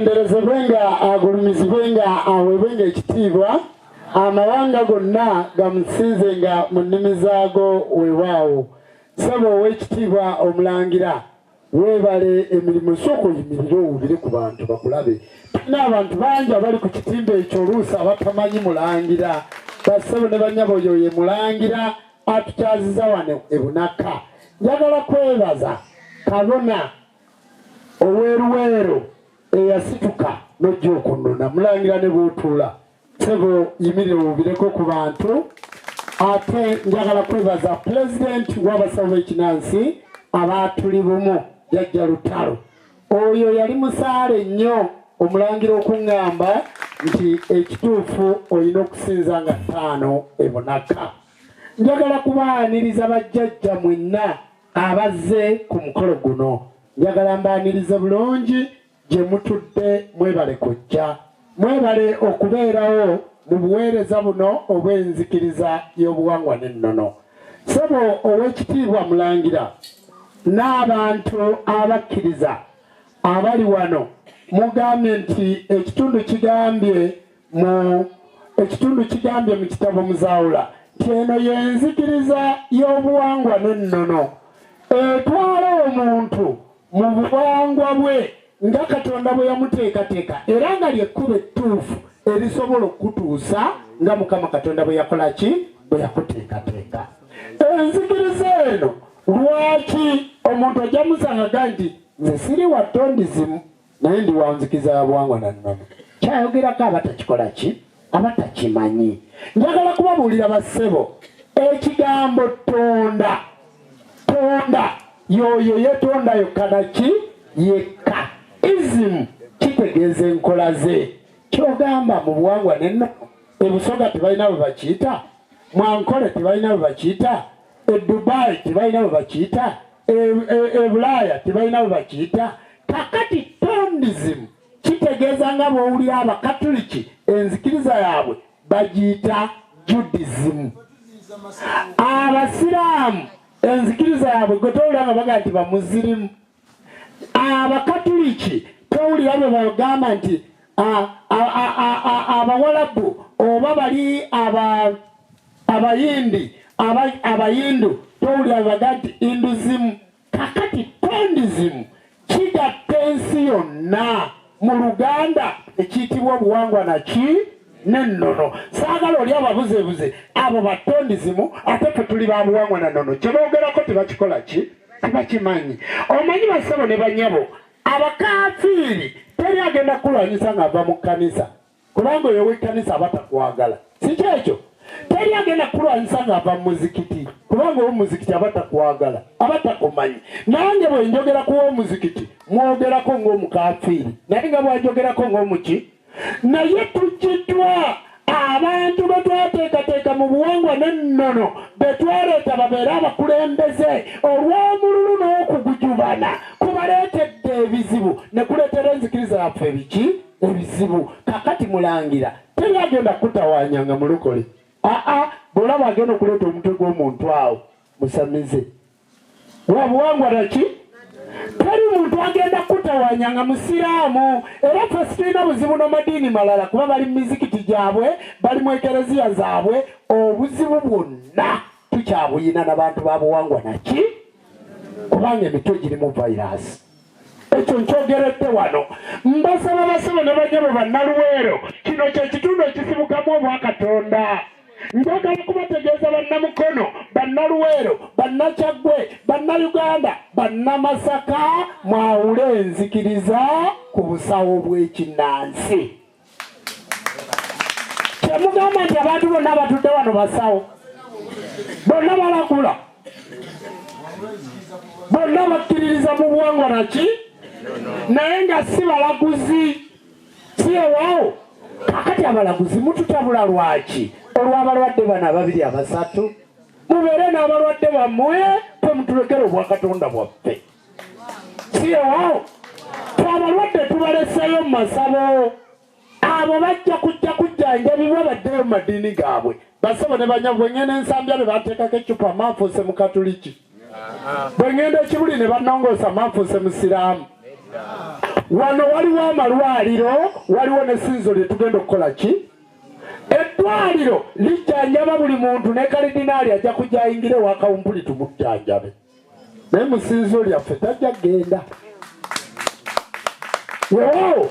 Atenderezebwe nga agulumizibwe nga aweebwe nga ekitiibwa, amawanga gonna gamusinze nga mu nnimi zaago. Weewaawo ssebo ow'ekitiibwa omulangira, weebale emirimu. Sooka oyimirire owubire ku bantu bakulabe. Tulina abantu bangi abali ku kitimba ekyo oluusi abatamanyi mulangira. Bassebo ne bannyabo, oyo ye mulangira atukyaziza wano e Bunaka. Njagala kwebaza kabona ow'eruweero eyasituka n'ojja okunnona. Mulangira, ne bw'otuula ssebo, yimirira owubireko ku bantu. Ate njagala kwebaza pulezidenti w'abasawo b'ekinansi abaatuli bumu, Jjajja Lutalo. Oyo yali musaale nnyo omulangira okuŋŋamba nti ekituufu olina okusinza nga 5 e Bunaka. Njagala kubaaniriza bajjajja mwenna abazze ku mukolo guno. Njagala mbaanirize bulungi gye mutudde. Mwebale kujja, mwebale okubeerawo mu buweereza buno obw'enzikiriza y'obuwangwa n'ennono. Ssebo ow'ekitiibwa mulangira n'abantu abakkiriza abali wano, mugambye nti ekitundu kigambye mu ekitundu kigambye mu kitabo Muzaawula nti eno y'enzikiriza y'obuwangwa n'ennono etwala omuntu mu buwangwa bwe nga Katonda bwe yamuteekateeka, era nga lyekkubo ettuufu erisobola okukutuusa nga Mukama Katonda bwe yakola ki, bwe yakuteekateeka. Enzikiriza eno, lwaki omuntu ojja musanga ga nti nze siri wa tondism naye ndi wa nzikiriza ya buwangwa na nnono, kyayogerako aba takikola ki, aba takimanyi. Njagala kubabuulira bassebo, ekigambo tonda, tonda yoyo yetonda yokka naki yekka. Ism kitegeeza enkola ze. Kyogamba mu buwangwa nennono, ebusoga tebalina bwe bakiyita, mwankole tebalina bwe bakiyita, e Dubai tebalina bwe bakiyita, e Bulaaya tebalina bwe bakiyita. Kakati tondism kitegeeza nga bw'owulira abakatuliki enzikiriza yaabwe bagiyita Judaism, abasiraamu enzikiriza yaabwe gwe towulira nga bagaa nti bamuzirimu, abakatuliki towulira bwe bagamba nti abawalabu oba bali abayindi, abayindu, towulira bwe bagaa nti Hinduism. Kakati tondism kigatta ensi yonna, mu Luganda ekiyitibwa obuwangwa naki nennono. Saagala oli ababuzebuze abo batondism, ate ffe tuli ba buwangwa na nnono. Kyeboogerako tebakikola ki, tebakimanyi. Omanyi bassebo ne banyabo, abakafiiri teri agenda kulwanyisa ng'ava mu kkanisa, kubanga oyo ow'ekkanisa aba takwagala, si kyekyo? Teri agenda kulwanyisa ng'ava mu muzikiti, kubanga ow'omuzikiti aba takwagala, aba takumanyi. Nange bwe njogera ku w'omuzikiti mwogerako ng'omukafiiri, naye nga bwanjogerako ng'omuki. Naye tuggiddwa abantu be twateekateeka mu buwangwa n'ennono, be twaleeta babeere abakulembeze, olw'omululu n'okugujubana kubaleetedde ebizibu ne kuleetera enzikiriza yaffe ebiki, ebizibu. Kakati mulangira, teri agenda kutawaanyanga mulokole. Aa, bw'olaba agenda okuleeta omutwe gw'omuntu awo, musamize wabuwangwa naki. Teri muntu agenda kutawaanyanga musiraamu. Era ffe situlina buzibu n'amadiini malala, kuba bali mu mizikiti gyabwe, bali mu ekereziya zaabwe. Obuzibu bwonna tukyabuyina n'abantu ba buwangwa naki, kubanga emitwe girimu virus. Ekyo nkyogeredde wano. Mbasaba basebo ne banyabo bannaluweero, kino kye kitundu ekisibukamu obwakatonda. Njagala kubategeeza bannamukono, bannaluweero, bannakyaggwe, bannayuganda, bannamasaka, mwawule enzikiriza ku busawo bw'ekinnansi. Kyemugamba nti abantu bonna abatudde wano basawo, bonna balagula, bonna bakkiririza mu buwangwa naki, naye nga si balaguzi, si ewaawo. Kakati abalaguzi mututabula lwaki? Olw'abalwadde bano ababiri abasatu, mubeere n'abalwadde bammwe, temutulekera obwakatonda bwaffe, si ewaawo? Twe abalwadde tubaleseeyo mu masabo, abo bajja kujja kujjanjabibwa baddeyo mu madiini gaabwe. Basebo ne banyabo, bwe ŋŋenda ensambya ne banteekako eccupa, manfuuse mukatuliki. Bwe ŋŋenda ekibuli ne bannongoosa, manfuuse musiraamu. Wano waliwo amalwaliro, waliwo n'essinzizo lye tugenda okukola ki? Eddwaliro lijjanjaba buli muntu, ne kalidinaali ajja kujja ayingire ewa Kawumpuli tumujjanjabe, naye mu ssinzizo lyaffe tajja kugenda. Weewaawo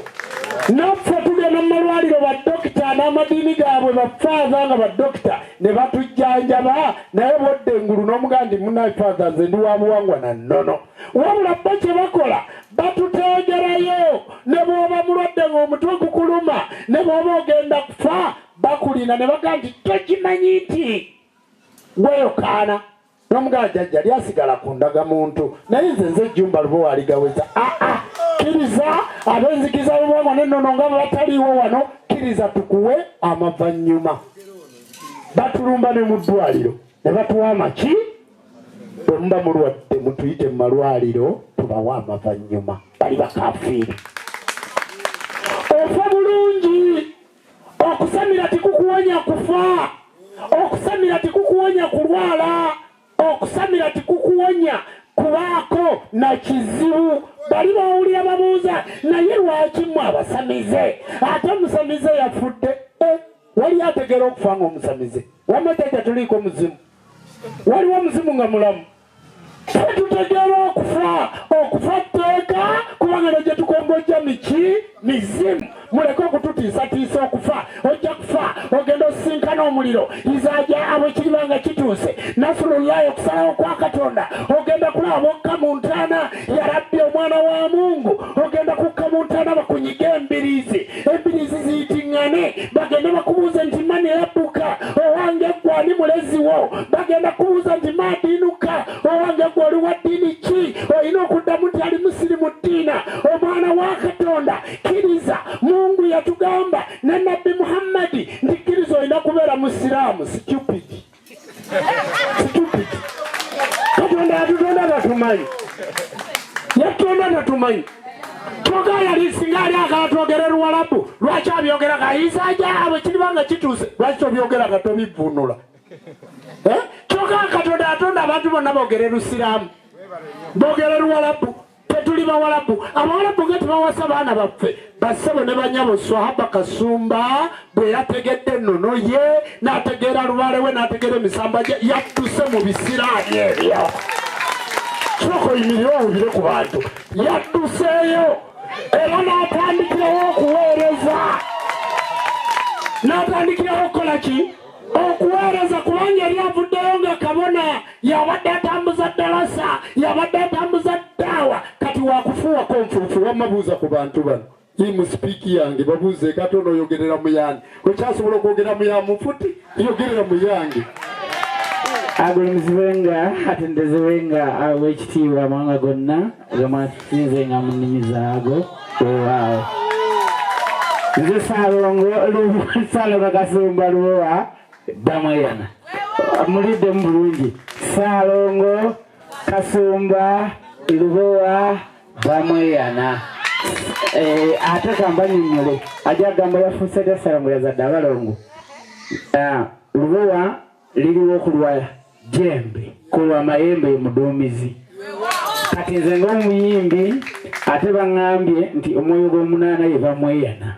naffe tugenda mu malwaliro, badokita n'amadiini gaabwe, bafaaza nga badokita ne batujjanjaba, naye bwodda engulu n'omugaa nti munaye faaza, nze ndi wa buwangwa na nnono. Wabula bo kye bakola batuteegerayo, ne bw'oba mulwadde ng'omutwe gukuluma, ne bw'oba ogenda kufa, bakulina ne bagaa nti tokimanyi nti weyokaana n'omugaa jjajja lyasigala ku ndagamuntu, naye nze Jjumba Lubowa aligaweza. Aa, kkiriza ab'enzikiza b'obuwangwa n'ennono nga bataliiwo wano, kkiriza tukuwe amavannyuma. Batulumba ne mu ddwaliro ne batuwa amaki. Bwe muba mulwadde mutuyite mu malwaliro tubawe amavannyuma. Bali bakafiiri. Ofa bulungi. Okusamira tikukuwonya kufa, okusamira tikukuwonya kulwala, okusamira tikukuwonya kubaako na kizibu. Bali bawulira babuuza, naye lwaki mmwe abasamize ate omusamize yafudde? Eh, wali ategeera okufa nga omusamize? Wamma jjajja, tuliiko muzimu, waliwo omuzimu nga mulamu. Ffe tutegeera okufa. Okufa tteeka, kubanga ne gye tukongojja miki mizimu. Muleke okututiisatiisa okufa. Ojja kufa ogenda osisinkana omuliro. Izaaja abo kiriba nga kituuse nasulullahi, okusalawo kwa Katonda. Ogenda kulaba bokka mu ntaana. Ya Rabbi, omwana wa Mungu, ogenda kukka mu ntaana bakunyiga embiriizi, embiriizi ziyitiŋŋane, bagende bakubuuze nti mani rabbuka, owange gwe ani mulezi wo? Bagenda kubuuza nti madiinuka, owange gwe oli wa ddiini ki? Olina okuddamu nti ali musirimu ddiina. Omwana wa Katonda, kkiriza Mungu yatugamba ne Nabbi Muhammadi nti kkiriza, olina kubeera musiraamu. Stupid, stupid. Katonda yatutonda tatumanyi, yatutonda tatumanyi. Kyoga yali singa ali agala twogere Luwalabu, lwaki abyogera kayisaja abo kiriba nga kituuse? Lwaki tobyogera nga tobivunula? Eh? Kyoga Katonda yatonda abantu bonna boogere Lusiraamu, boogere Luwalabu. Tetuli bawalabu. Abawalabu nga tebawasa baana baffe. Bassebo ne banyabo, Swahaba Kasumba bwe yategedde ennono ye, n'ategeera lubaale we, n'ategeera emisamba gye, yadduse mu bisiraani ebyo. Sooka oyimirire owulire ku bantu. Yadduseeyo era n'atandikirawo okuweereza, n'atandikirawo okukola ki? Okuweereza, kubanga yali avuddeyo nga kabona, yabadde atambuza ddalasa, yabadde atambuza ddaawa, kati wakufuuwako nfuufu. Wamma buuza ku bantu bano mu sipiiki yange, babuuze katono. Oyogerera mu yange, okyasobola okwogera mu ya mufuti? Yogerera mu yange. Agulumizibwenga, atendezebwenga, aw'ekitiibwa amawanga gonna gamwasinze nga mu nnimi zaago. Weewaawo nze Saalongo Saalongo Kasumba Lubowa Bamweyana. Muliddemu bulungi, Saalongo Kasumba Lubowa Bamweyana. Eh, ate kambanyonnyole, ajja kugamba yafuuse dda Saalongo, yazadde abalongo. Ah, Lubowa liriwo ku lwa Jembe, ku lwa Mayembe muduumizi. Kati nze ng'omuyimbi ate baŋŋambye nti omwoyo gw'omunaana ye Bamweyana.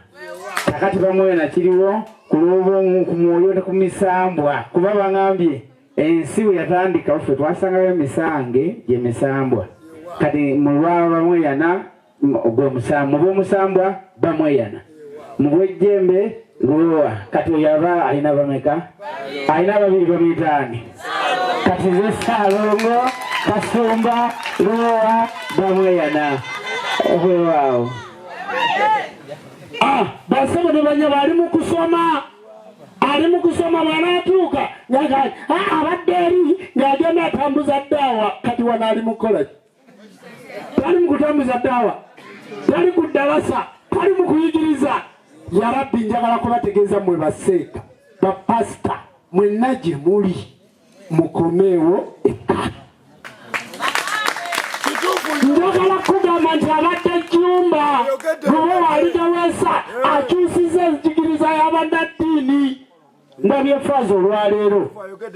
Kakati Bamweyana kiriwo ku lw'obwongu, ku mwoyo ne ku misambwa, kuba baŋŋambye ensi bwe yatandika ffe twasangayo emisange gyemisambwa. Kati mu lwa Bamweyana gwe mu bw'omusambwa Bamweyana, mu bw'ejjembe Lubowa. Kati oyo aba alina bameka? Alina babiri, bamuyitaani? Kati nze Saalongo Kasumba Lubowa Bamweyana. Weewaawo. Ah, basebo ne banyabo, ali mu kusoma, ali mu kusoma. Bw'anaatuuka nga ah, abadde eri ng'agenda atambuza ddaawa, kati wano ali mu kukola ki? Tali mu kutambuza ddaawa, tali ku ddalasa, tali mu kuyigiriza. Ya Rabbi, njagala kubategeeza mmwe baseeka, bapasita mwenna gye muli, mukomeewo eka. Njagala kugamba nti abadde Jjumba Lubowa Aligaweesa akyusiza enjigiriza y'abannaddiini. Ndabye faaza olwaleero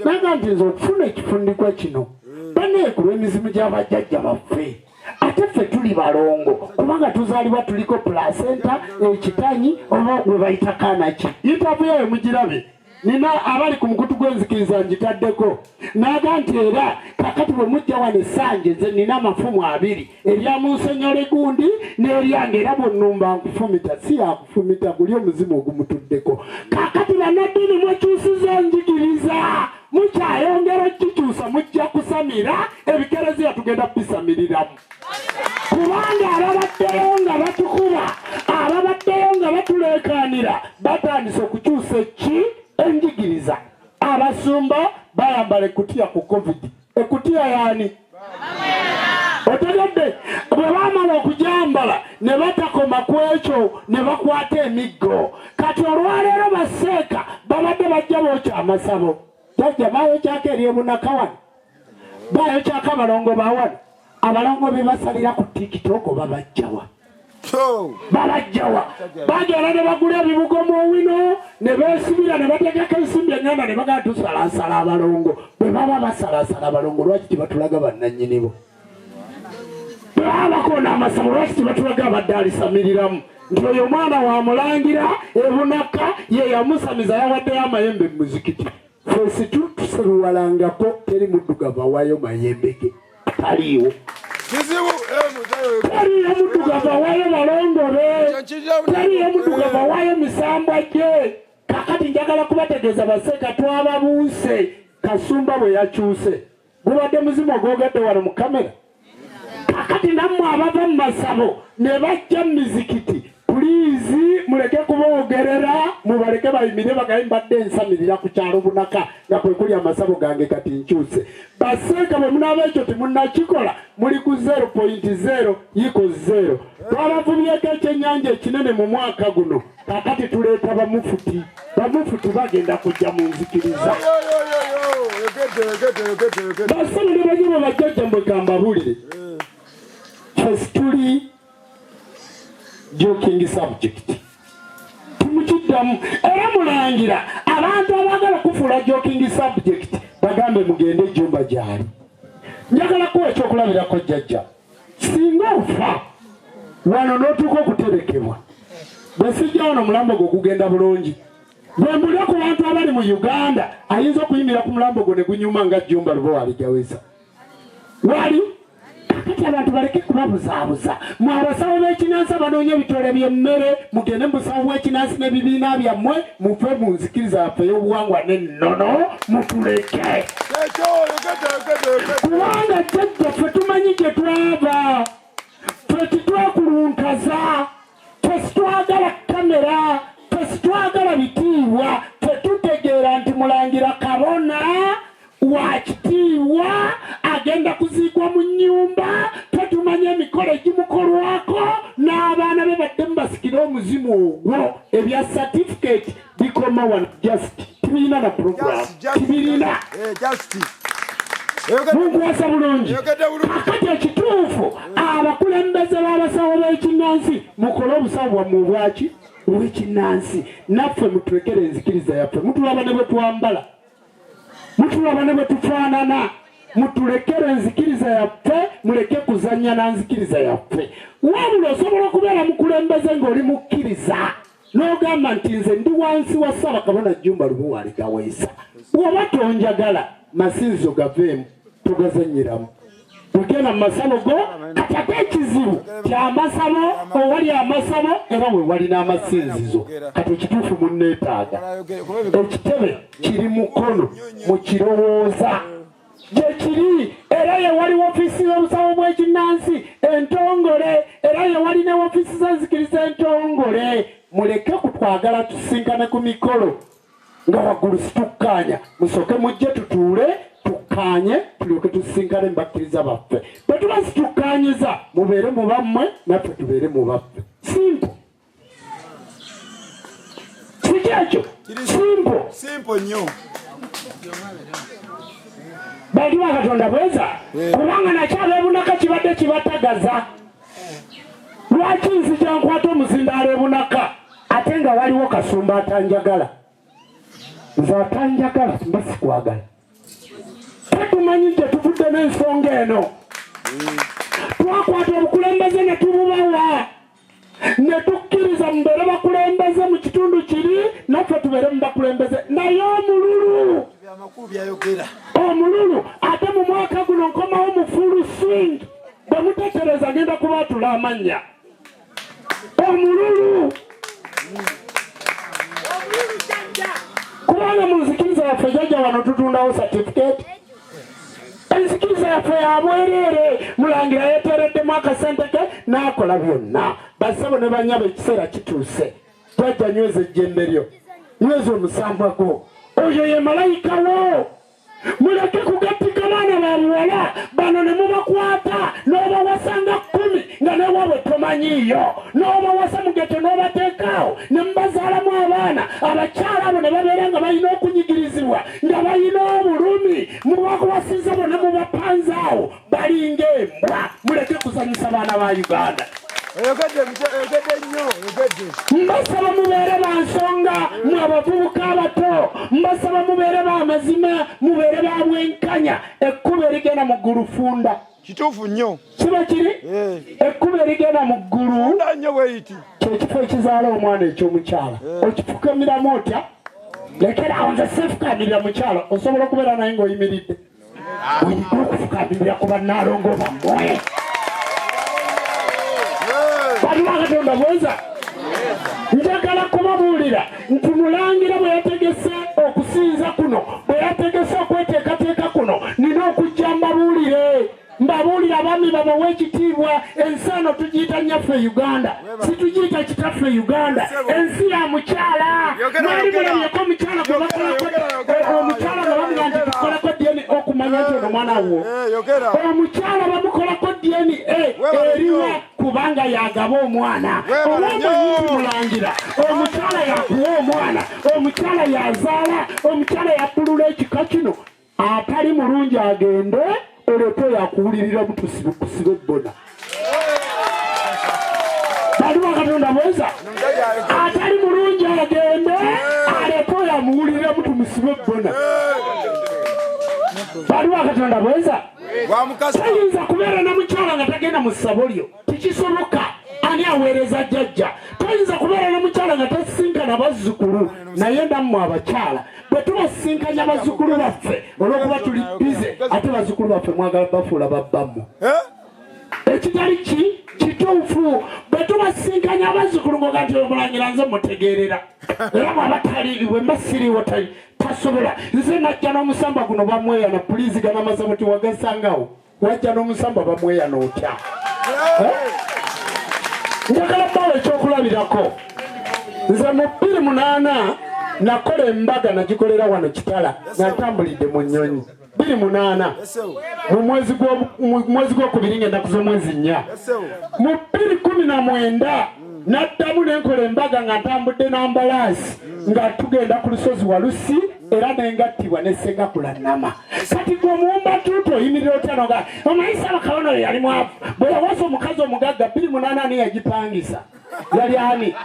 naga nti nze okufuna ekifundikwa kino baneekulwa emizimu gy'abajjajja baffe. Ate ffe tuli balongo kubanga tuzaalibwa tuliko placenta, ekitanyi oba gwe bayita kanaki. Interview eyo mugirabe, nina abali ku mukutu gw'enzikiriza ngitaddeko. N'aga nti era kakati bwe mujja wano essanje, nze nina amafumu abiri, erya munsenyole gundi n'eryange, era bwonnumba nkufumita. Si yakufumita, guli omuzimu ogumutuddeko. Kakati bannaddiini mwekyusiza enjigiriza, mukyayongera okukikyusa, mujja kusamira ebikereziya, tugenda kubisamiriramu, kubanga ababaddeyo nga batukuba, ababaddeyo nga batuleekaanira, batandise okukyusa eki enjigiriza. Abasumba bayambala ekutiya ku COVID. Ekutiya yaani? Otegedde? Bwe bamala okujambala ne batakoma ku ekyo, ne bakwata emiggo. Kati olwaleero baseeka babadde bajja bookya amasabo. Jajja, bayokyako eryebunaka wano, bayokyako abalongo bawano. Abalongo be basalira ku TikTok babajjawa? Babajjawa? Bagenda ne bagula ebibugo mu owino ne beesibira ne bategeka ensimbi eŋŋanda ne bagamba tusalasala abalongo. Bwe baba basalasala abalongo, lwaki tebatulaga bannannyinibo? Bwe baba bakoona amasabo, lwaki tebatulaga abadde alisamiriramu nti oyo omwana wa mulangira ebunaka ye yamusamiza, yawaddeyo amayembe mu muzikiti? Ffe situseruwalangako, teri muddugavu awaayo mayembe ge, taliiwo. Teriyo muddugavu awaayo balongo be, teriyo muddugavu awaayo misambwa gye. Kakati njagala kubategeeza, baseeka twababuuse. Kasumba bwe yakyuse gubadde muzimu ogwogedde wano mu kamera. Kakati nammwe abava mu masabo ne bajja mu mizikiti, please muleke kuboogerera, mubaleke bayimire bagaye mbadde nsamirira ku kyalo Bunaka nga kwe kuli amasabo gange, kati nkyuse. Baseeka bwe munaaba ekyo temunnakikola, muli ku 0.0 yiko 0. Twabavubyeko ekyennyanja ekinene mu mwaka guno. Kakati tuleeta bamufuti, bamufuti bagenda kujja mu nzikiriza. Basebo ne banyabo, bajjajja, mbwe kambabuulire, ffe tuli joking subject, tumukiddamu. Era mulangira abantu abaagala okufuula joking subject, bagambe mugende ejjumba gyali. Njagala kuwa ekyokulabirako, jjajja. Singa ofa wano n'otuuka okuterekebwa, bwe sijja wano, omulambo gwo gugenda bulungi. Bwe mbulya ku bantu abali mu Uganda ayinza okuyimira ku mulambo gwo ne gunyuma nga Jjumba Lubowa aligaweza wali. Kakati abantu baleke kubabuzaabuza. Mwe abasawo b'ekinansi abanoonya ebitole by'emmere, mugende mu busawo bw'ekinansi n'ebibiina byammwe, muve mu nzikiriza yaffe ey'obuwangwa n'ennono, mutuleke, kubanga jjajja ffe tumanyi gye twava. Ffe titwekuluntaza, ffe sitwagala kamera, ffe sitwagala bitiibwa. Ffe tutegeera nti mulangira kabona wa kitiibwa, agenda kuziikwa mu nnyumba. Tetumanya emikolo egimukolwako n'abaana be baddemu basikire omuzimu ogwo. Ebya certificate bikoma wano, just tibirina na program, tibirina. Munkwasa bulungi? Kakati ekituufu, abakulembeze b'abasawo b'ekinnansi, mukole obusawo bwammwe obwaki obw'ekinnansi, naffe mutulekere enzikiriza yaffe. Mutulaba ne bwe twambala, mutulaba ne bwe tufaanana. Mutulekere enzikiriza yaffe, muleke kuzannya na nzikiriza yaffe. Wabula osobola okubeera mukulembeze ng'oli mukkiriza n'ogamba nti nze ndi wansi wa Ssaabakabona Jjumba Lubowa Aligaweesa, bw'oba tonjagala, masinzizo gaveemu, togazannyiramu, ogenda mu masabo go. Kati ate ekizibu kyamasabo, owali amasabo era we wali n'amasinzizo. Kati ekituufu, munneetaaga, ekitebe kiri Mukono, mukirowooza gye kiri, era ye wali ofiisi y'obusawo bw'ekinnansi entongole, era ye wali ne ofiisi z'enzikiriza entongole. Muleke kutwagala tusinkane ku mikolo nga waggulu situkkaanya. Musooke mujje tutuule tukkaanye, tulyoke tusisinkane mu bakkiriza baffe. Bwe tuba situkkaanyiza, mubeere mu bammwe, naffe tubeere mu baffe. Simple, kiki ekyo? Simple. Simple nnyo. Bantu ba Katonda, bweza, kubanga nakyo ab'ebunaka kibadde kibatagaza. Lwaki nzija nkwata omuzindaalo ebunaka ate nga waliwo kasumba atanjagala? Nze atanjagala mba sikwagala. Tetumanyi gye tuvudde n'ensonga eno. Twakwata obukulembeze ne tububawa, ne tukkiriza mubeere bakulembeze mu kitundu kiri, naffe tubeere mu bakulembeze. Naye omululu, omululu, ate mu mwaka guno nkomawo mu full swing. Bwe mutekereza ngenda kubaatula amannya. Omululu, kubanga mu nzikiriza yaffe jajja wano tutundawo certificate. Enzikiriza yaffe ya bwereere. Mulangira yeeteereddemu akasente ke n'akola byonna. Bassebo ne bannyabo, ekiseera kituuse. Jajja, nyweza ejjembe lyo, nyweza omusambwa gwo, oyo ye malayika wo. Muleke kugattika baana ba buwala bano ne mubakwata n'obawasanga 10 nga newaabwe tomanyiiyo, n'obawasa mugeto n'obateekaawo ne mubazaalamu abaana. Abakyala abo ne babeera nga balina okunyigirizibwa, nga balina obulumi. Mubakwasiza bonna mubapanzaawo, balinga embwa. Muleke kuzanyisa baana ba Uganda. Mbasaba mubeere ba nsonga, mwe abavubuka abato. Mbasaba mubeere ba mazima, mubeere ba bwenkanya. Ekkubo erigenda mu ggulu funda. Kituufu nnyo. Kiba kiri ekkubo erigenda mu ggulu. Funda nnyo bweyiti. Kyekifo ekizaala omwana eky'omukyala. Okifukamiramu otya? Lekerawo, nze sifukamirira mukyala. Osobola okubeera naye ng'oyimiridde. Oyige okufukamirira ku bannaalongo bammwe. Bali ba Katonda bweza. Njagala kubabuulira nti Mulangira bwe yategese okusinza kuno, bwe yategese okweteekateeka kuno, nina okujja mbabuulire. Mbabuulire abaami babawe ekitiibwa. Ensi eno tugiyita nnyaffe Uganda, situgiyita kitaffe Uganda. Ensi ya mukyala. Mwali mulabyeko omukyala gwe bakolako, omukyala nga bamuga nti tukolako DNA okumanya nti ono mwana wo? Omukyala bamukolako DNA eriwa? Kubanga yagaba omwana. Olwomanyi nti Mulangira omukyala yakuwa omwana, omukyala yazaala, omukyala yabbulula ekika kino. Atali mulungi agende, oleete yakuwulirira mutusibe ebbona. Bantu ba Katonda bweza. Atali mulungi agende, aleete oyo amuwuliriramu, tumusibe ebbona. Bantu ba Katonda bweza. Tayinza kubeera na mukyala nga tagenda mu ssabo lyo, tikisoboka. Ani aweereza jjajja? Toyinza kubeera na mukyala nga tasisinkana bazzukulu. Naye nammwe abakyala, bwe tubasinkanya bazzukulu baffe, olw'okuba tuli busy, ate bazzukulu baffe mwagala bafuula babbammwe, ekitali ki kituufu. Bwe tubasinkanya abazzukulu, ngoga nti omulangira nze mutegeerera, era bw'aba tali, bwe mba siriiwo tasobola. Nze najja n'omusamba guno, bamweyana pulizigana masabo tiwagasangawo. Wajja n'omusamba, bamweyana otya? Njagala bawa ekyokulabirako. Nze mu 2008 nakola embaga, nagikolera wano Kitala nga ntambulidde mu nnyonyi. 2008 mu mwezi gwokubiri, ngenda kuza omwezi 4. Mu 2019 naddamu nenkola embaga nga ntambudde n'ambalaasi, nga tugenda ku lusozi Walusi, era nengattibwa ne Ssenga Kulannama. Kati gwe omuwumba tuutu oyimirira otya noga omanyi Ssaabakabona oyo yali mwavu bwe yawasa omukazi omugagga? 2008 ani yagipangisa? Yali ani?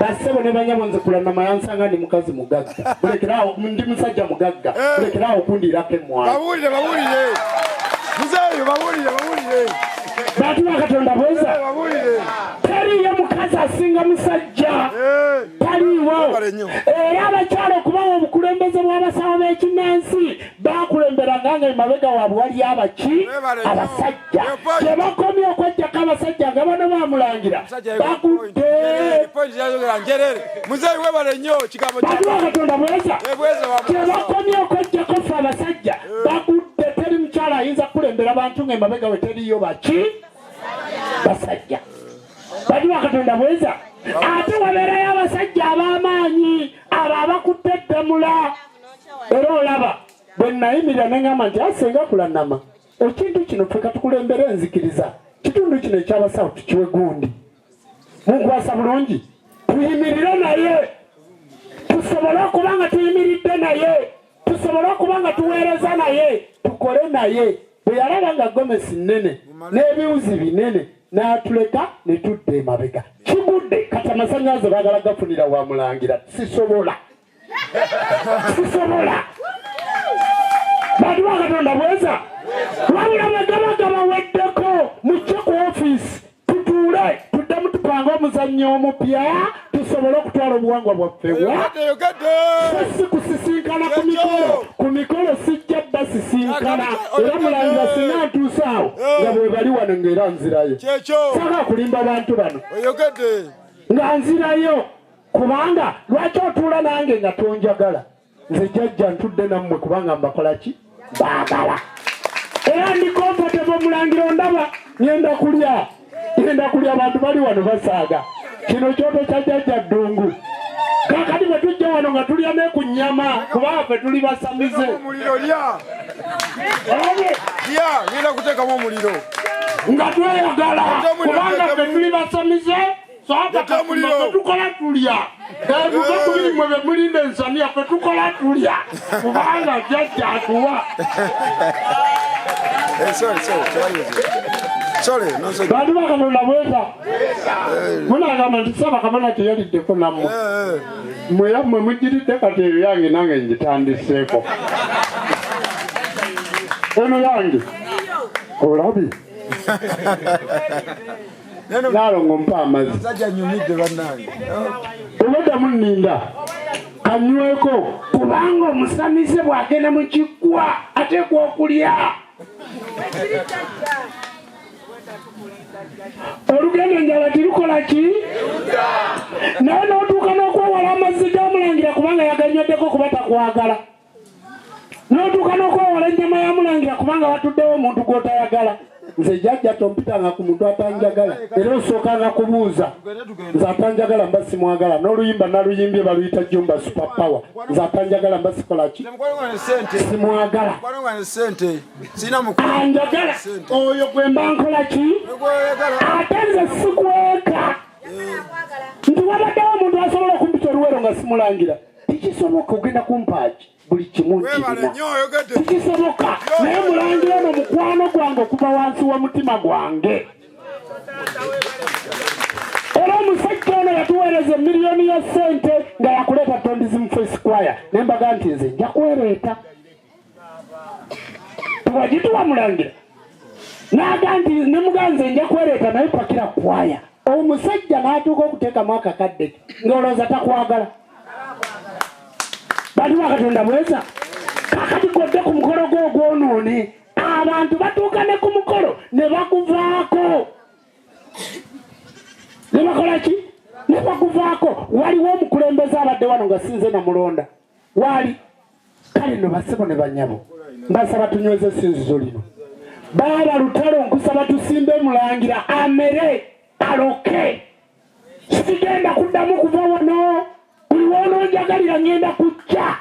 Bassebo ne banyabo, nze Kulannama yansanga ndi mukazi mugagga. Mulekerawo, ndi musajja mugagga, mulekerawo okundiirako emmwanyi. Babuulire, babuulire muzeeyo, babuulire, babuulire. Bantu ba Katonda bweza. Babuulire. Teriyo mukazi asinga musajja, taliiwo. Era abakyala okubawa obukulembeze bw'abasawo b'ekinnansi, bakulemberanga nga emabega waabwe waliyo abaki? Abasajja. Tebakomye okwejjako abasajja nga bano bamulangira bagudde. Muzeeyi, webale nnyo kigambo. Bantu ba Katonda bweza. Tebakomye okwejjako ffe abasajja, bagudde. Teri mukyala ayinza kukulembera bantu nga emabega we teriyo baki? Basajja. Bantu ba Katonda bweza. Ate wabeerayo abasajja ab'amaanyi, abo abakutte eddamula. Era olaba bwe nayimirira neŋŋamba nti asenga Kulanama, ekintu kino ffe katukulembere enzikiriza, kitundu kino ekyabasawo tukiwe gundi, munkwasa bulungi, tuyimirire naye, tusobole okuba nga tuyimiridde naye, tusobole okuba nga tuweereza naye, tukole naye. Bwe yalaba nga gomesi nnene n'ebiwuzi binene, n'atuleka ne tudda emabega. Kigudde kati, amasannyalaze baagala gafunira wa Mulangira. Sisobola, sisobola. Bantu ba Katonda bweza. Wabula bwe gaba gabaweddeko, mujje ku ofiisi. Tupange omuzannyo omupya tusobole okutwala obuwangwa bwaffe wa si kusisinkana ku mikolo. Ku mikolo sijja basisinkana, era mulangira singa ntuuse awo nga bwe bali wano ng'era nzirayo. Saagala kulimba bantu bano nga nzirayo, kubanga lwaki otuula nange nga tonjagala? Nze jjajja ntudde nammwe kubanga mbakola ki? Baagala. Era ndi comfortable mulangira, ondaba ngenda kulya, ngenda kulya. Abantu bali wano basaaga. Kino kyoto kya jjajja Ddungu. Kaakati bwe tujja wano nga tulya ne ku nnyama, kubanga ffe tuli basamize. Omuliro lya. Lya, ngenda kuteekamu omuliro. Nga tweyagala kubanga ffe tuli basamize. Leta omuliro. Ffe tukola tulya. Muve ku biri mwe be mulinda ensaniya, ffe tukola tulya kubanga jjajja atuwa. Sorry, sorry, sorry. Sorry, no sorry. Bantu bakatonda bweza munagamba nti Ssaabakabona teyaliddeko nammwe. Mwera mmwe mugiridde, kati eyo yange nange ngitandiseeko. Eno yange olabye. Neno Naalongo, mpa amazzi. Musajja nyumidde bannange. Obaddamu nninda kanyweko, kubanga omusamize bw'agenda mu kiggwa ateekwa okulya. Olugendo enjala tirukola ki, naye n'otuuka n'okwewala amazzi gamulangira kubanga yaganyweddeko kuba takwagala, n'otuuka n'okwewala ennyama yamulangira kubanga watuddewo omuntu gw'otayagala. Nze jjajja tompitanga ku muntu atanjagala, era osookanga kubuuza. Nze atanjagala mba simwagala. N'oluyimba naluyimbye, baluyita Jumba Super Power. Nze atanjagala mba sikola ki? Mukwano gwange sente. Simwagala. Mukwano gwange sente. Sina mukwano. Anjagala oyo gwe mba nkola ki? Gweoyagala. Ate nze sikweka nti wabaddewo omuntu asobola okumpita oluwero nga simulangira. Tekisoboka. Ogenda kumpaaki buli kimu Webale nkirina. nnyo oyogedde. Tekisoboka. Naye mulangira ono mukwano gwange okuva wansi w'omutima gwange, era omusajja ono yatuweereza emiliyoni ya ssente nga yakuleeta Tondism Face Choir, ne mbaga nti nze nja kwereeta. Tewagituwa mulangira, naga nti nemuga nze nja kwereeta, naye pakira kwaya. Omusajja n'atuuka okuteekamu akakadde ng'olowooza takwagala. Bantu bakatonda bweza, kakati godde ku mukolo gwo ogwonoone. Abantu batuuka ne ku mukolo ne baguvaako, ne bakola ki? Ne baguvaako. Waliwo omukulembeze abadde wano nga sinze namulonda waali. Kale nno basebo ne banyabo, mbasaba tunyweze essinzizo lino. Baaba lutalo, nkusaba tusimbe mulangira amere aloke. Sigenda kuddamu kuva wano. Buli woononjagalira ngenda kujja.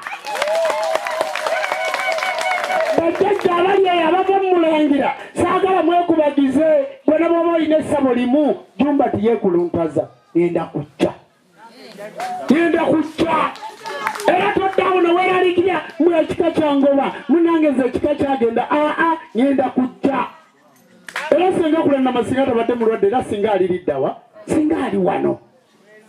Bajjajja abali eyo abava mu mulangira, saagala mwekubagize. Bwena bwoba olina essabo limu, Jumba tiyeekuluntaza. Ngenda kujja, ngenda kujja. Era toddawo neweeralikirya mwe ekika kyangoba munange, nze ekika kyagenda. Aa, ngenda kujja. Era singa kulanama, singa tabadde mulwadde, era singa aliriddawa, singa ali wano.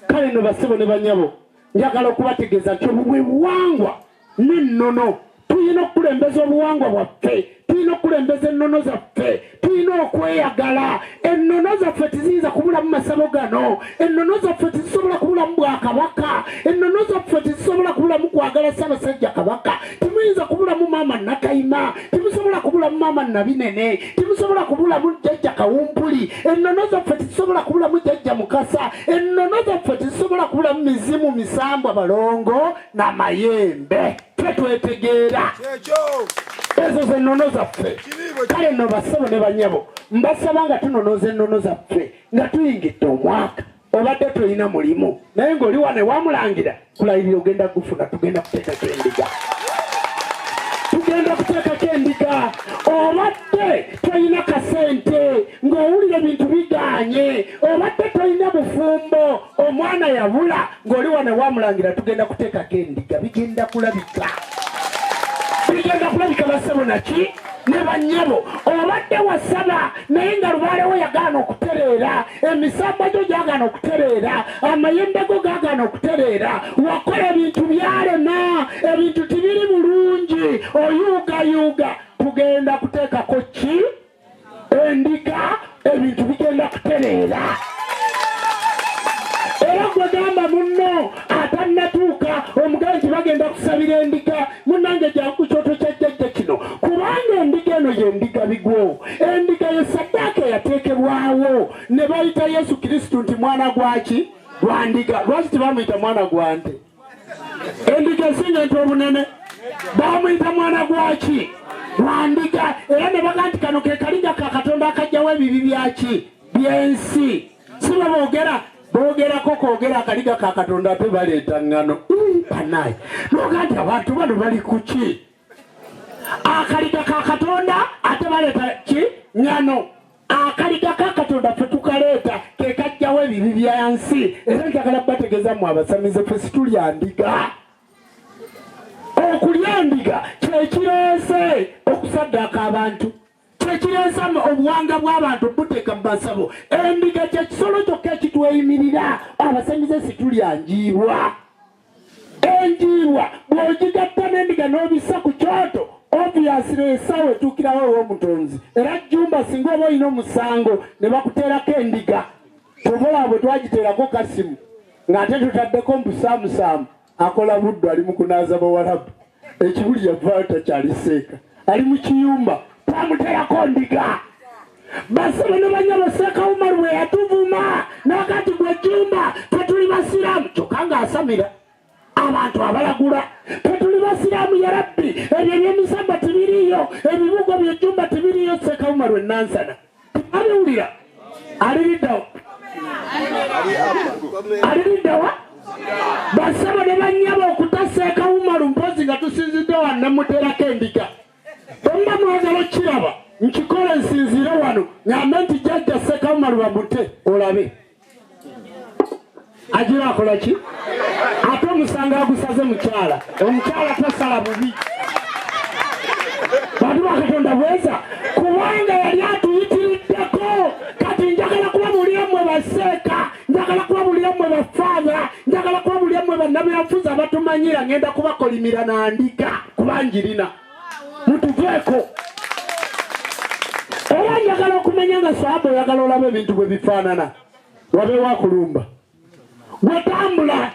Kale no basebo ne banyabo, njagala okubategeeza nti obwo bwe buwangwa n'ennono. Tulina okukulembeza obuwangwa bwaffe, tulina okukulembeza ennono zaffe, tulina okweyagala. Ennono zaffe teziyinza kubulamu masabo gano, ennono zaffe tezisobola kubulamu bwakabaka, ennono zaffe tezisobola kubulamu kwagala Ssaabasajja Kabaka. Temuyinza kubulamu maama Nakayima, temusobola kubulamu maama Nabinene, temusobola kubulamu jjajja Kawumpuli. Ennono zaffe tezisobola kubulamu jjajja Mukasa. Ennono zaffe tezisobola kubulamu mizimu, misambwa, balongo n'amayembe. Ffe twetegeera. Kyekyo. Ezo ze nnono zaffe. Kale nno basebo ne banyabo, mbasaba nga tunonoza ennono zaffe nga tuyingidde omwaka. Obadde tolina mulimu naye ng'oli wano ewamulangira, kulayirira ogenda gufuna. Tugenda kuteekako endiga, tugenda kuteekako endiga. Obadde tolina kasente ng'owulira ebintu biganye, obadde tolina bufumbo, omwana yabula, ng'oli wano ewamulangira, tugenda kuteekako endiga. Bigenda kulabika, bigenda kulabika. Basebo naki ne bannyabo, obadde wasaba naye nga lubaalewo yagaana okutereera, emisambwa gyo gyagaana okutereera, amayembe go gagaana okutereera, wakola ebintu byalema, ebintu tibiri bulungi, oyuugayuuga, tugenda kuteekako ki? Endiga. Ebintu bigenda kutereera. Tannatuuka omugabe nti bagenda kusabira endiga. Munnange, jangu ku kyoto kya jjajja kino, kubanga endiga eno ye ndiga bigwo. Endiga ye saddaaka eyateekebwawo ne bayita Yesu Kristu nti mwana gwaki? Gwa ndiga. Lwaki tebamuyita mwana gwa nte? Endiga esinga ente obunene. Bamuyita mwana gwaki? Gwa ndiga. Era ne baga nti kano ke kaliga ka Katonda akajjawo ebibi byaki? Byensi. Si bwe boogera? Boogerako kwogera akaliga ka Katonda, ate baleeta ŋŋano. Banaye, noga nti abantu bano bali ku ki? Akaliga ka Katonda, ate baleeta ki? Ŋŋano. Akaliga ka Katonda ffe tukaleeta, ke kajjawo ebibi bya nsi. Era njagala bategeeza mmwe abasamize, ffe situlya ndiga. Okulya endiga kyekireese okusaddaaka abantu, kyekireese obuwanga bw'abantu buteeka mu masabo. Endiga kyekisolo kyokka ekitweyimirira. Abasamize situlya njiibwa. Enjiibwa bw'ogigatta n'endiga n'obissa ku kyoto, obviously essaawa etuukirawo ew'omutonzi. Era Jjumba, singa oba olina omusango ne bakuteerako endiga, tobola bwe twagiteerako Kasimu ng'ate tutaddeko mbusaamusaamu, akola buddu, ali mu kunaaza bawalabu ekibuli, yavaayo takyali seeka, ali mu kiyumba, twamuteerako ndiga. Basebe ne banyabo, Seeka Umaru bwe yatuvuma n'akati gwe Jjumba, tetuli basiraamu, kyokka ng'asamira abantu abalagula, tetuli basiraamu, ya Rabbi, ebyo ebyemisamba tebiriiyo, ebibugo byejjumba tebiriiyo. Seeka Umaru enansana abiwulira, aliriddawa? Aliriddawa? Basebo ne banyabo, okuta Seeka Umaru mpozi nga tusinzidde wano nemuteerako endiga. Bwemuba mwagala okiraba, nkikola, nsinziire wano ngambe nti jjajja Seeka Umaru bamute, olabe agira akola ki. Ate omusango agusaze mukyala, omukyala tasala bubi. Bantu ba Katonda, bweza, kubanga yali atuyitiriddeko. Kati njagala kubabuulira mmwe baseeka, njagala kubabuulira mmwe bafaatha, njagala kubabuulira mmwe bannabyanfuzi abatumanyira, ngenda kubakolimira nandiga kuba njirina, mutuveeko. Era njagala okumanya nga saaba oyagala olaba ebintu bwe bifaanana, wabeewo akulumba, gwetambula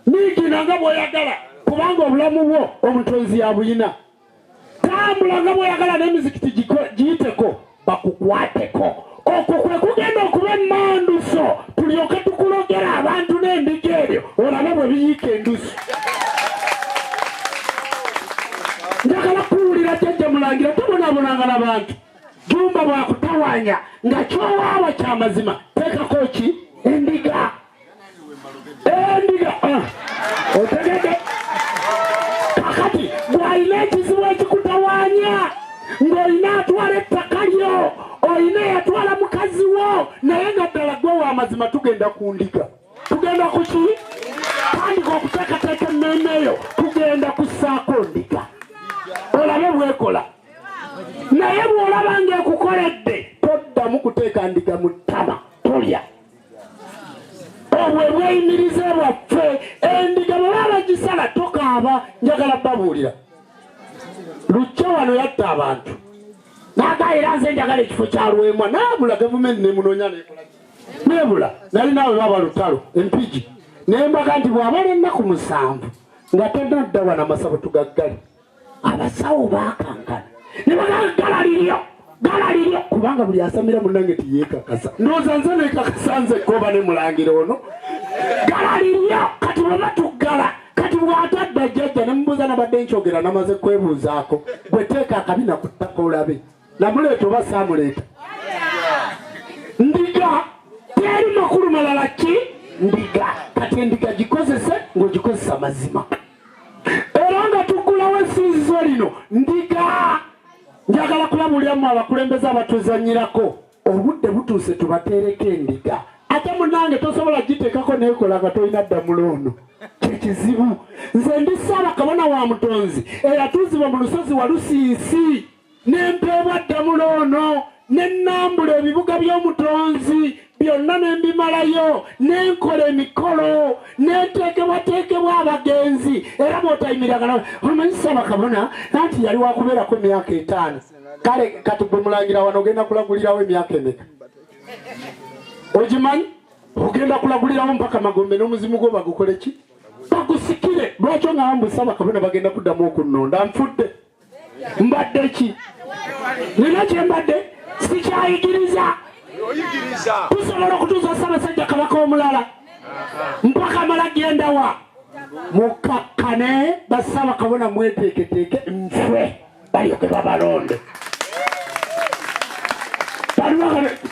niigina nga bw'oyagala, kubanga obulamu bwo omutonzi yabuyina. Tambula nga bw'oyagala n'emizikiti giyiteko bakukwateko. Okwo kwe kugenda okuba emmanduso, tulyoke tukulogera abantu n'endiga eryo, olabe bwe biyiika endusu. Njagala kuwulira jjajja Mulangira, tobonaabonanga n'abantu. Jumba bwakutawanya nga kyowaaba kyamazima, teekako ki? Endiga, endiga. Ah, otegedde? Kakati bw'alina ekizibu ekikutawanya, ng'olina atwala ettaka lyo, olina eyatwala mukazi wo, naye nga ddala gwe w'amazima, tugenda ku ndiga. Tugenda ku ki? Tandika okuteekateeka emmeeme eyo, tugenda kussaako ndiga, olabe bwekola. Naye bw'olaba ng'ekukoledde, toddamu kuteeka ndiga mu ttama, tolya. Obwe bweyimirize bwaffe. Endiga bwe baba bagisala, tokaaba. Njagala babuulira, Lukya wano yatta abantu naga, era nze njagala ekifo kya Lwemwa, naabula. Gavumenti nemunoonya, nekola nebula. Nali naawe baba lutalo Empigi, nembaga nti bw'abala ennaku 7 nga tanadda wano, amasabo tugaggale. Abasawo bakankana ne bagamba gala liryo, gala liryo, kubanga buli asamira munange tiyeekakasa. Ndowooza nze nekakasa nze koba ne mulangira ono, gala liryo. Kati bwe tuggala, kati bw'atadda jjajja ne mubuuza, nabadde nkyogera, namaze kwebuuzaako, gwe teeka akabina ku ttaka olabe namuleeta oba saamuleeta. Ndiga teri makulu malala ki? Ndiga. Kati endiga gikozese ng'ogikozesa mazima. Era nga tuggulawo essinzizo lino, ndiga. Njagala kubabuuliramu abakulembeze abatuzanyirako, obudde butuuse tubateereko endiga. Ate munange tosobola giteekako neekola nga tolina ddamulo ono, kyekizibu. Nze ndi Ssaaba Kabona wa Mutonzi eyatuuzibwa mu lusozi Walusiisi, nempeebwa ddamulo ono, nenambula ebibuga by'omutonzi byonna nembimalayo, nenkola emikolo, nenteekebwateekebwa abagenzi. Era bw'otayimiragana, omanyi Ssaaba Kabona anti yali wakubeerako emyaka 5. Kale kati gwe mulangira wano ogenda kulagulirawo emyaka emeka? Ogimanyi? Ogenda kulagulirawo mpaka magombe n'omuzimu gwo bagukole ki? Bagusikire. Lwaki ongamba mbu Ssaabakabona bagenda kuddamu okunnonda? Nfudde. Mbadde ki? Nina kye mbadde sikyayigiriza. Tusobola okutuusa Ssaabasajja Kabaka omulala mpaka amala genda wa? Mukakkane Bassaabakabona, mweteeketeeke nfwe balyoke babalonde.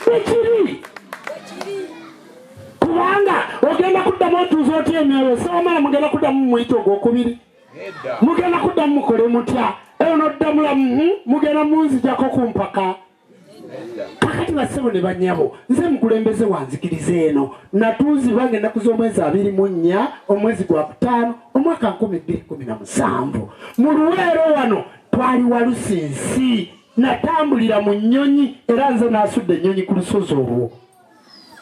Bwekiri kubanga ogenda kuddamu otuuza otya emyoyo? Sewamala mugenda kuddamu mumuyita ogwokubiri, mugenda kuddamu mukole mutya? Eyo noddamulamu mugenda munzijako ku mpaka. Kakati bassebo ne bannyabo, nze mukulembeze wanzikiriza eno. Natuuzibwa ng'ennaku z'omwezi 24 omwezi gwa 5 omwaka 2017 mu Luweero. Wano twali Walusinsi, natambulira mu nnyonyi era nze naasudde ennyonyi ku lusozi olwo.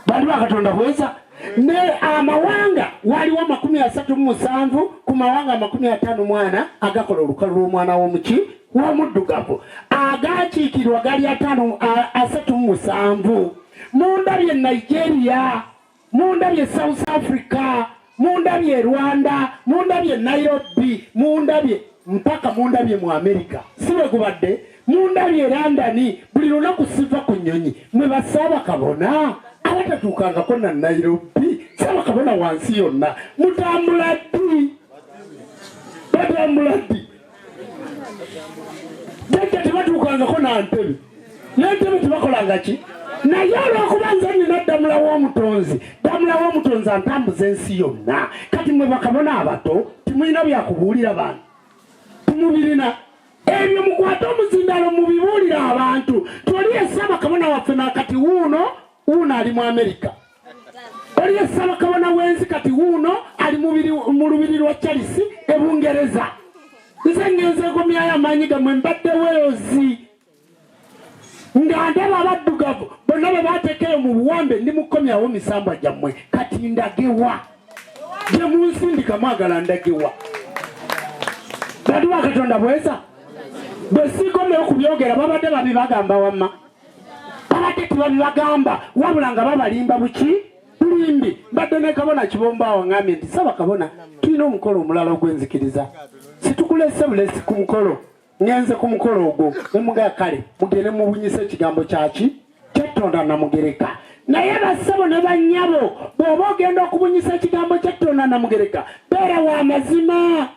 Bali bakatonda bweza ne amawanga waliwo 37 ku mawanga 54 agakola olukalu lw'omwana w'omuki w'omuddugavu agakiikirwa gali 5 37. Mundabye Nigeria, mundabye South Africa, mundabye Rwanda, mundabye Nairobi, mundabye mpaka mundabye mu America, si bwe gubadde? Mundabye London. Buli lunaku siva ku nnyonyi. Mwe Bassaabakabona abatatuukangako na Nairobi, Ssaabakabona wansi yonna, mutambula ddi? Batambula ddi? Jajja tebatuukangako na ntebe, n'entebe tebakolanga ki? Naye olwokuba nze nina ddamula w'omutonzi, ddamula w'omutonzi antambuza ensi yonna. Kati mwe bakabona abato timulina byakubuulira bantu, timubirina ebyo. Mukwate omuzindalo mubibuulire abantu. Toli Ssaabakabona waffe nakati wuuno, wuuno ali mu Amerika. Oli Ssaabakabona w'ensi kati wuuno ali mu lubiri lwa Charles e Bungereza. Nze ngenze nkomyayo amaanyi gammwe. Mbadde Wales nga ndaba abaddugavu bonna bwe bateekeyo mu buwambe. Ndi mukomyawo misambwa gyammwe. Kati ndagewa gye munsindika? Mwagala ndagewa? Bantu ba Katonda, bweza bwe siikomewo kubyogera. Babadde babibagamba, wamma babadde tebabibagamba, wabula nga babalimba buki bulimbi. Mbadde ne Kabona Kibombo awo, ŋŋambye nti Ssaabakabona tulina omukolo omulala ogw'enzikiriza, situkulese bulesi ku mukolo. Ŋŋenze ku mukolo ogwo nemugaa, kale mugende mubunyisa ekigambo kyaki kyettonda Namugereka. Naye bassebo ne bannyabo, bw'oba ogenda okubunyisa ekigambo kyettonda Namugereka, beera wa mazima,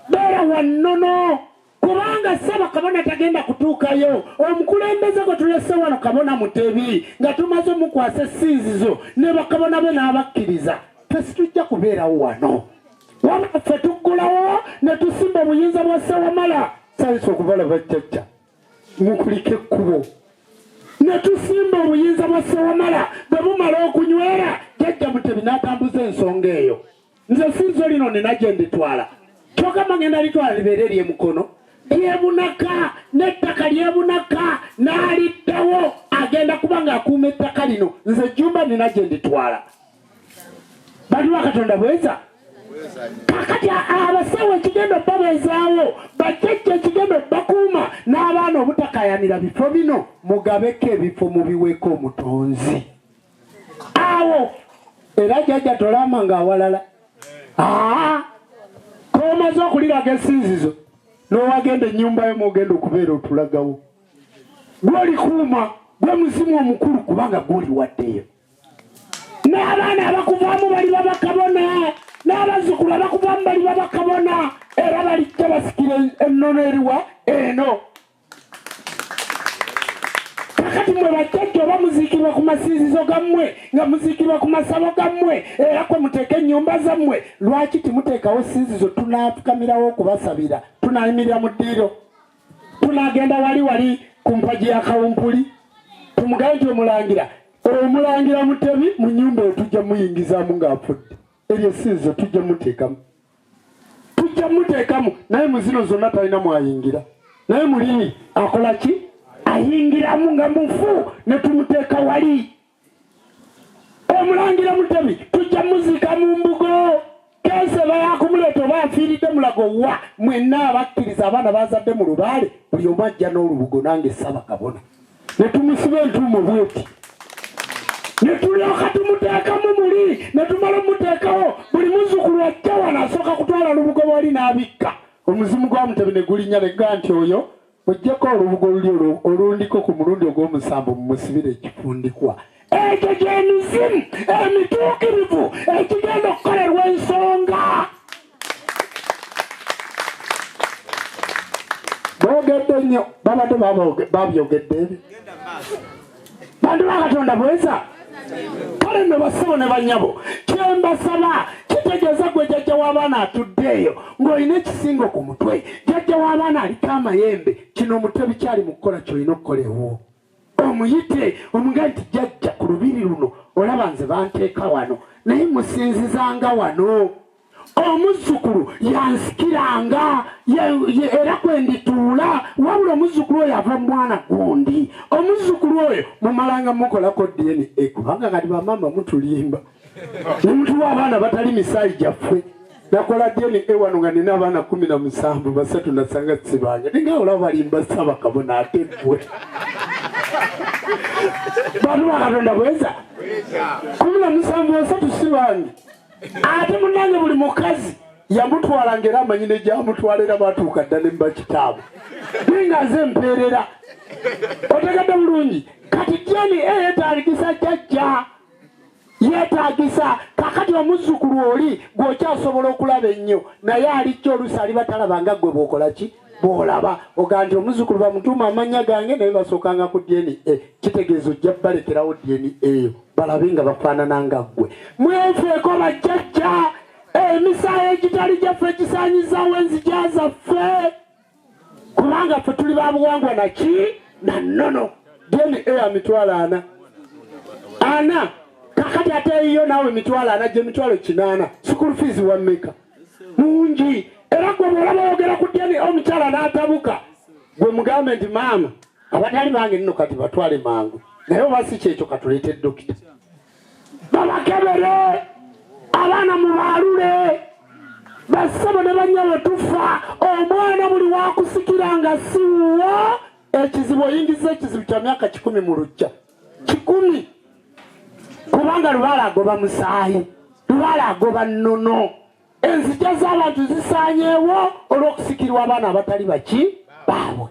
beera wa nnono, kubanga Ssaabakabona tagenda kutuukayo. Omukulembeze gwe tulese wano, Kabona Mutebi, nga tumaze omukwasa essinzizo ne bakabona be n'abakkiriza, ffe situjja kubeerawo wano. Wabula ffe tuggulawo ne tusimba obuyinza bwa Ssewamala. Salisa okubalaba jjajja, mukulika ekkubo ne tusimba obuyinza bwa Ssewamala. Bwe bumala okunywera, jjajja Mutebi n'atambuza ensonga eyo. Nze sinzo lino nina gye nditwala, kyokka ngenda litwala libeere eryemukono lyebunaka n'ettaka lyebunaka n'aliddawo. Agenda kuba ng'akuuma ettaka lino. Nze Jjumba nina gye nditwala. Bantu ba Katonda, bweza. Kakati abasawo ekigenda babeezaawo, bajjajja ekigenda bakuuma n'abaana obutakayanira bifo bino, mugabeko ebifo, mubiweeko omutonzi awo. Era jjajja tolama ng'awalala aa komaze okuliraga essinzizo n'owagenda ennyumba yo mwogenda okubeera otulagawo. Gwolikuuma gwe muzimu omukulu, kubanga gwoli waddeyo n'abaana abakuvaamu bali babakabona, n'abazzukulu abakuvaamu bali babakabona, era balijja basikira ennono eriwa eno. Kakati mwe bajjajja, oba muziikibwa ku masinzizo gammwe, nga muziikibwa ku masabo gammwe, era kwe muteeka ennyumba zammwe, lwaki timuteekawo sinzizo? Tunaafukamirawo okubasabira, tunaayimirira mu ddiiro, tunaagenda wali wali ku mpagi ya Kawumpuli tumugambe nti omulangira, omulangira Mutebi mu nnyumba eyo tujja muyingizaamu ng'afudde. Eryo sinzizo tujja muteekamu, tujja muteekamu. Naye mu zino zonna talina mwayingira, naye mulimi akola ki? Ayingiramu nga mufu ne tumuteeka wali. Omulangira Mutebi tujja muziika mu mbugo. Kense bayakumuleeta oba afiiridde Mulago wa mwenna abakkiriza abaana bazadde mu lubaale, buli omu ajja n'olubugo. Nange Ssaabakabona ne tumusiba entuumo bweti. Ne tulyoka tumuteekamu muli, ne tumala omuteekawo, buli muzzukulu ajja wano asooka kutwala olubugo lwali n'abikka. Omuzimu gwa Mutebi ne gulinnya ne gugaa nti oyo ojjako olubugo luli olundiko ku mulundi ogw'omusanvu mumusibire ekifundikwa. Ekyo gy'emizimu emituukirivu ekigenda okukolerwa ensonga. Boogedde nnyo, babadde babyogedde ebyo. Bantu ba Katonda bweza. Kale nno bassebo ne bannyabo, kye mbasaba kitegeeza gwe jjajja w'abaana atudde eyo ng'olina ekisingo ku mutwe, jjajja w'abaana aliko amayembe, kino Mutebi kyali mu kukola ky'olina okukola ewuwo. Omuyite omugambe nti jjajja ku lubiri luno olaba nze banteeka wano, naye musinzizanga wano. Omuzzukulu yansikiranga era kwe ndituula, wabula omuzzukulu oyo ava mu mwana gundi. Omuzzukulu oyo mumalanga mukolako DNA, kubanga kati bamaama mutulimba ne mutuwa abaana batali misaayi gyaffe. Nakola DNA wano nga nina abaana 17, 3 nasanga si bange. Ninga olaba balimba Ssaabakabona ate ggwe. Bantu ba Katonda bweza 17, 3 si bange. Ate munnange buli mukazi yamutwalanga era amanyi ne gy'amutwala era baatuuka dda ne mubakitaabwe. Naye nga nze mpeerera. Otegedde bulungi. Kati DNA yeetaagisa jjajja. Yeetaagisa kakati omuzzukulu oli gw'okyasobola okulaba ennyo, naye alijja oluusi aliba talaba nga ggwe bw'okola ki? Bw'olaba. Ogaa nti omuzzukulu bamutuuma amannya gange naye basookanga ku DNA. Kitegeeza ojja balekerawo DNA eyo balabe nga bafaanana nga ggwe. Mwefeeko bajjajja, emisaayi egitali gyaffe gisaanyizaawo enzigya zaffe, kubanga ffe tuli ba buwangwa naki na nnono. DNA ya 400,000. 4. Kakati ate eyiyo naawe 400,000 gye 800,000. School fees wa mmeka? Mungi. Era gwe bw'olaba oyogera ku DNA omukyala n'atabuka, gwe mugambe nti maama abatali bange nno kati batwale mangu, naye oba si kyekyo katuleete dokita babakebere, abaana mubaalule. Bassebo ne bannyabo tufa, omwana buli wakusikira nga si wuwo, ekizibu oyingiza ekizibu kya myaka 100 mu luggya. 100. Kubanga lubaale agoba musaayi, lubaale agoba nnono. Enzigya z'abantu zisaanyeewo olw'okusikirwa abaana abatali baki baabwe.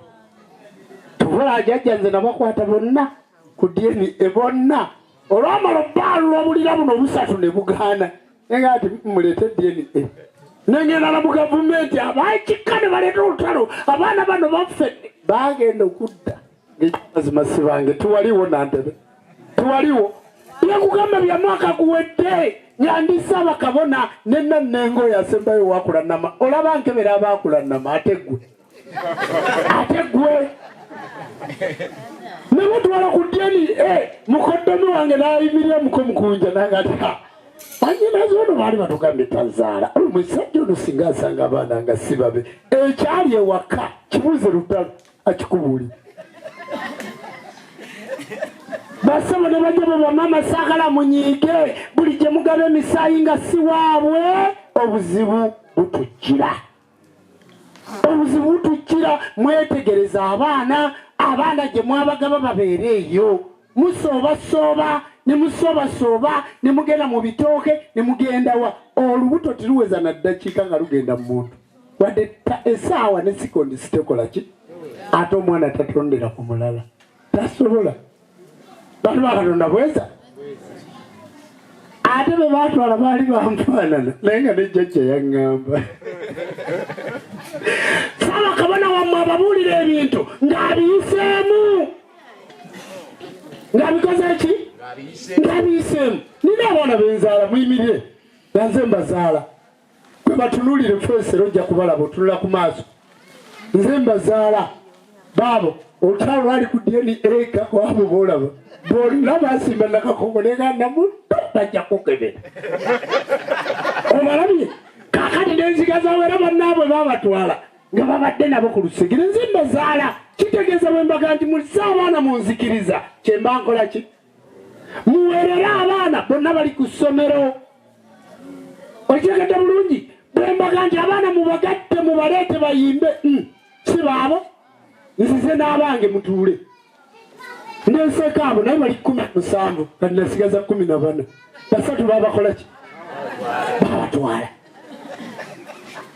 Tubula jjajja nze nabakwata bonna ku DNA bonna. Olwamala obbaalula obulira buno obusatu ne bugaana. Nenga nti muleete DNA. Nengenda na mu gavumenti abakika ne baleeta olutalo, abaana bano baffe baagenda okudda. Ng'ekyamazima si bange, tewaliwo Nantebe, tewaliwo. Byekugamba bya mwaka guwedde nga ndi Ssaabakabona ne Nannengo oyo asembayo waakulannama. Olaba nkebera abaakulannama ate ggwe. Ate ggwe. Ne mutwala ku DNA, mukoddomi wange n'ayimirira mukomukunja n'agamba nti, ha, bannyinaze ono baali batugambye tazaala. Omusajja ono singa asanga abaana nga si babe. Ekyali ewaka kibuuze Lutalo akikubuulire. Bassebo ne bajjabo bamaama saagala munyiige, buli gye mugaba emisaayi nga si waabwe, obuzibu butujjira. Obuzibu butujjira. Mwetegereze abaana, abaana gye mwabagaba babeere eyo. Musoobasooba, ne musoobasooba, ne mugenda mu bitooke, ne mugenda wa. Olubuto teruweza na ddakiika nga lugenda mu muntu. Wadde essaawa ne sekondi sitekola ki? Ate omwana tatondera ku mulala. Tasobola. Bantu ba Katonda bweza. Ate be baatwala baali banfaanana, naye nga ne jjajja yaŋŋamba. Ssaabakabona wammwe ababuulira ebintu ng'abiyiseemu. Ng'abikoze ki? Ng'abiyiseemu. Nina abaana be nzaala, muyimirire. Nga nze mbazaala. Bwe batunuulire feesi era ojja kubalaba, otunula ku maaso. Nze mbazaala. Baabo, olutalo lwali ku DNA kwabo b'olaba. Bonna baasimba Nakakongo ne nga muto bajja kukebera. Obalabye? Kaakati n'enziga zaabwe era bannaabwe baabatwala nga babadde nabo ku lusegere. Nze mbazaala. Kitegeeza bwe mbaga nti muzze abaana mu nzikiriza, kye mba nkola ki? Muweerere abaana bonna bali ku ssomero. Okitegedde bulungi? Bwe mbaga nti abaana mubagatte mubaleete bayimbe, si baabo? Nzize n'abange mutuule. Ndeseeko abo naye bali 17, kati nasigaza 14. 3 babakola ki? Babatwala.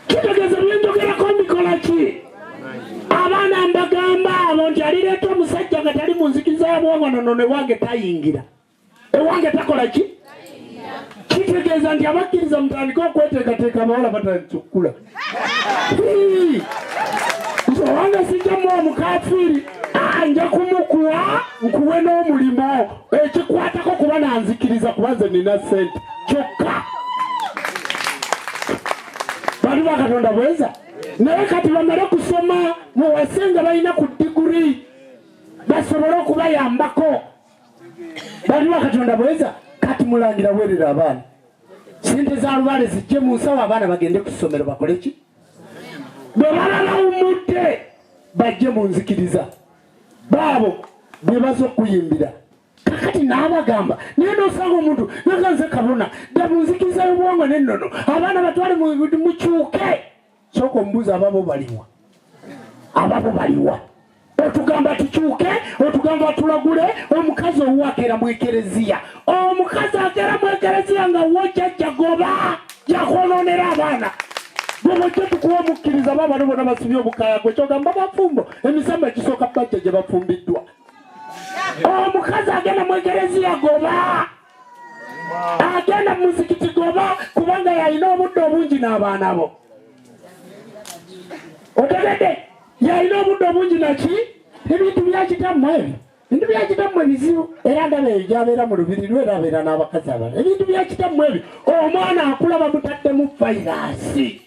Kitegeeza byenjogerako mbikola ki? Abaana mbagamba abo nti alireeta omusajja nga tali mu nzikiriza ya bwongo nono ne wange tayingira. Ewange takola ki? Kitegeeza nti abakkiriza mutandike okweteekateeka, abawala batandise okukula. Nze owange sijja muwa omukafiiri, nja kumukuwa nkuwe n'omulimu ekikwatako kuba nanzikiriza kuba nze nina ssente kyokka. Bantu ba Katonda bweza. Naye kati bamale kusoma muwase nga balina ku diguri basobole okubayambako. Bantu ba Katonda bweza. Kati mulangira weerera abaana sente za lubaale zijje mu nsawo, abaana bagende ku ssomero bakole ki? Bwe baba bawummudde bajje mu nzikiriza baabo bwe baza okuyimbira. Kakati n'abagamba naye n'osanga omuntu naga nze kabona dda mu nzikiriza y'obuwangwa n'ennono, abaana batwale mukyuke. Sooka omubuuza ababo baliwa, ababo baliwa? Otugamba tukyuke, otugamba tulagule. Omukazi owuwo akeera mu ekereziya, omukazi akeera mu ekereziya nga wo jjajja goba yakwonoonera abaana. Bwe bwojja tukuwa omukkiriza, baabano bonna basibye obukaya. Gwe kyogamba bafumbo emisamba egisooka bajja gye bafumbiddwa. Omukazi agenda mu ekereziya goba, agenda mu muzikiti goba, kubanga yalina obudde obungi n'abaana bo. Otegedde? Yalina obudde obungi naki? Ebintu byakitammwe ebyo, ebintu byakitammwe bizibu. Era ndaba eyo gyabeera mu lubiri lwe, era abeera n'abakazi abalala. Ebintu byakitammwe ebyo, omwana akula bamutaddemu vayiraasi.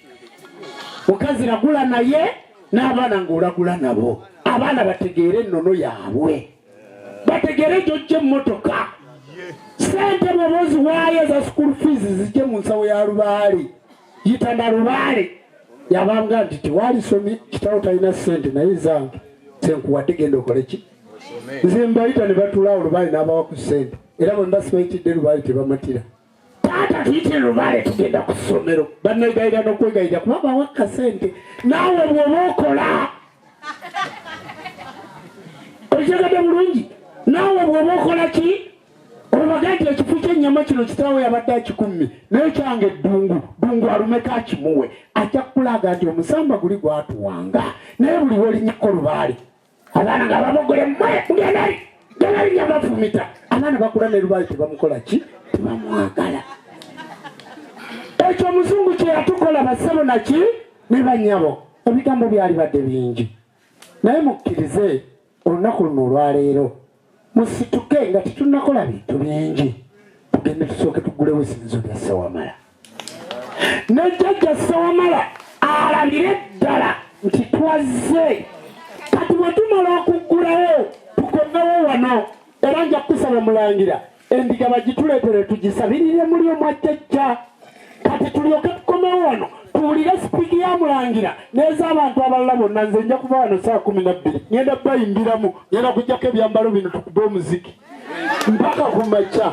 Mukazi lagula naye n'abaana ng'olagula nabo, abaana bategeere ennono yaabwe, bategeere gyojja emmotoka. Sente bw'oba oziwaayo eza school fees zijje mu nsawo ya lubaale. Yita na lubaale yabanga nti tewalisomye, kitawo talina ssente, naye zange senkuwadde, genda okole ki? Nze mbayita ne batulaawo, lubaale n'abawa ku ssente. Era bwe mba sibayitidde lubaale tebamatira. Taata tuyitire lubaale, tugenda ku ssomero. Bannegayira n'okwegayirira kuba bawa kasente. Naawe bw'oba okola okitegedde bulungi, naawe bw'oba okola ki, obaga nti ekifo ky'ennyama kino kitaawe yabadde akikumme, naye kyange ddungu ddungu alumeko akimuwe. Ajja kukulaga nti omusamba guli gwatuwanga, naye buli wolinyako lubaale abaana nga babogole, mmwe mugendali genalinya bafumita. Abaana bakula ne lubaale tebamukola ki? Tebamwagala. Ekyo omuzungu kye yatukola, bassebo naki ne bannyabo. Ebigambo byali badde bingi, naye mukkirize olunaku luno olwaleero musituke nga tetunnakola bintu bingi, tugende tusooke tugulewo esinzizo lya Ssewamala, ne jjajja Ssewamala alabire ddala nti twazze. Kati bwe tumala okuggulawo tukomewo wano, era nja kukusaba mulangira endiga bagituleetere tugisabirire muli omwa jjajja. Kati tulyoke tukomewo wano tuwulire sipiiki ya mulangira n'ez'abantu abalala bonna. Nze nja kuva wano saa 12, ngenda bayimbiramu, ngenda kujjako ebyambalo bino tukube omuziki mpaka ku makya.